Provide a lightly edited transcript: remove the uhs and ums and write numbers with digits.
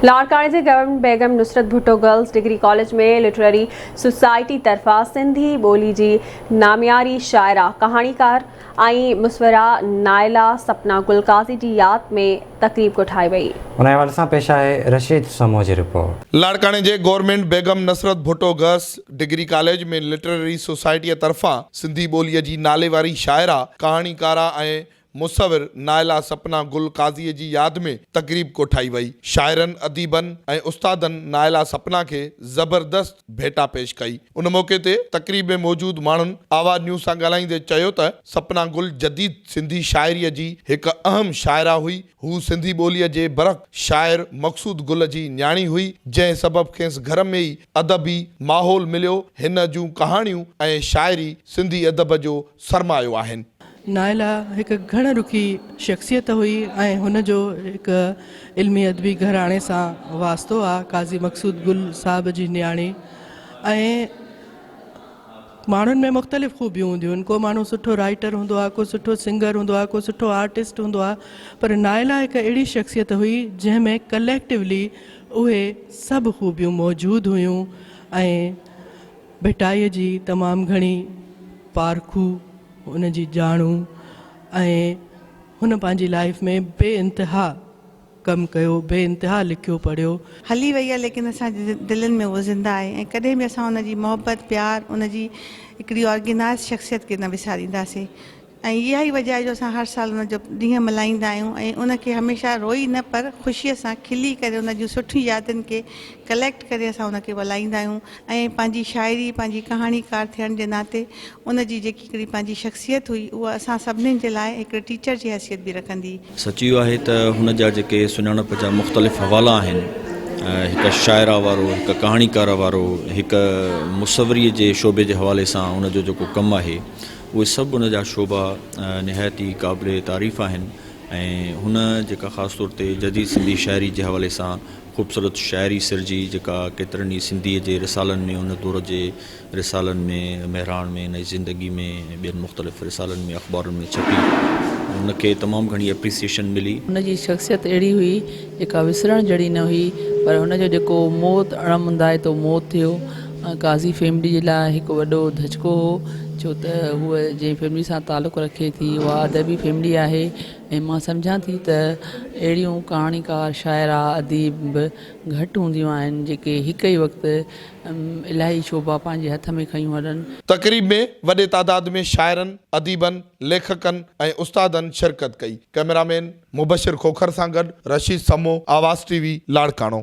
لاڙڪاڻي جي government Begum Nusrat Bhutto girls degree college ۾ literary society طرفان سنڌي ٻولي جي نامياري شاعره، ڪهاڻيڪار ۽ مصوره نائله سپنا گل قاضي جي ياد ۾ تقريب ڪوٺائي وئي. ان حوالي سان پيش آهي رشيد سمون جي رپورٽ. لاڙڪاڻي جي government Begum Nusrat Bhutto girls degree college ۾ literary سوسائٽيء طرفان سنڌي ٻوليء جي ناليواري شاعره، ڪهاڻيڪاره ۽ مصور نائله سپنا گل قاضيء جي ياد ۾ تقريب ڪوٺائي وئي. شاعرن، اديبن ۽ استادن نائله سپنا کي زبردست ڀيٽا پيش ڪئي. ان موقعي تي تقريب ۾ موجود ماڻهن آواز نيوز سان ڳالهائيندي چيو ته سپنا گل جديد سنڌي شاعريء جي هڪ اهم شاعره هئي، هوء سنڌي ٻوليء جي برک شاعر مقصود گل جي نياڻي هئي، جنهن سبب کيس گهر ۾ ئي ادبي ماحول مليو، هن جون ڪهاڻيون ۽ شاعري سنڌي ادب جو سرمايو آهن. نائله هڪ گهڻ رخي شخصيت هئي ۽ هن جو هڪ علمي ادبي گهراڻي سان واسطو آ، قاضي مقصود گل صاحب جي نياڻي ۽ ماڻهن ۾ مختلف خوبيون هونديون آهن، ڪو ماڻهو سٺو رائيٽر هوندو آ، ڪو سٺو سنگر هوندو آ، ڪو سٺو آرٽسٽ هوندو آ، پر نائله هڪ اهڙي شخصيت هئي جنهن ۾ ڪليڪٽولي اهي سڀ خوبيون موجود هيون ۽ ڀٽائيء جي تمام گهڻي پارکو، ان جي ڄاڻو ۽ هن پنهنجي لائيف ۾ بي انتها ڪم ڪيو، بي انتها لکيو پڙهيو. هلي وئي آهي ليڪن اسان جي دلين ۾ هوء زنده آهي ۽ ڪڏهن به اسان ان جي محبت، پيار، ان جي هڪڙي آرگنائيز شخصيت کي نه وسارينداسين. ۽ اها ئي وجه آهي جو اسان هر سال ان جو ڏينهن ملهائيندا آهيون ۽ ان کي هميشه روئي نه پر خوشيء سان کلي ڪري ان جون سٺيون يادن کي ڪليڪٽ ڪري اسان ان کي ملهائيندا آهيون ۽ پنهنجي شاعري پنهنجي ڪهاڻيڪار ٿيڻ جي ناتي ان جي جيڪي هڪڙي پنهنجي شخصيت هئي اها اسان سڀني جي لاء هڪڙي ٽيچر جي حيثيت به رکندي. سچ اهو آهي ته هن جا جيڪي سڃاڻپ جا مختلف حوالا آهن، هڪ شاعره وارو، هڪ ڪهاڻيڪاره وارو، هڪ مصوريء جي شعبي جي حوالي سان هن جو جيڪو ڪم آهي، اهي سڀ ان جا شعبا نهايت ئي قابل تعريف آهن ۽ هن جيڪا خاص طور تي جديد سنڌي شاعري جي حوالي سان خوبصورت شاعري سرجي جيڪا ڪيترن ئي سنڌيء جي رسالن ۾ ان دور جي رسالن ۾ مهراڻ ۾ نئين زندگي ۾ ۽ ٻين مختلف رسالن ۾ اخبارن ۾ ڇپي ان کي تمام گهڻي اپريسيئيشن ملي. هن جي شخصيت اهڙي هئي جيڪا وسرڻ جهڙي نه هئي پر هن جو جيڪو موت اڻ مندائتو موت ٿيو قاضي فيملي جي لاء هڪ وڏو ڌچڪو هو ڇو ته هوء جنهن فيملي سان تعلق رکي ٿي اها ادبي فيملي آهي ۽ مان سمجهان ٿي ته اهڙيون ڪهاڻيڪار شاعره اديب به گهٽ هونديون آهن جيڪي هڪ ئي وقت الاهي شعبا پنهنجي هٿ ۾ کنيون هلن. تقريب ۾ وڏي تعداد ۾ شاعرن، اديبن، ليکڪن ۽ استادن شرڪت ڪئي. ڪئميرامين مبشر کوکر سان گڏ رشيد سمو، آواز ٽي وي، لاڙڪاڻو.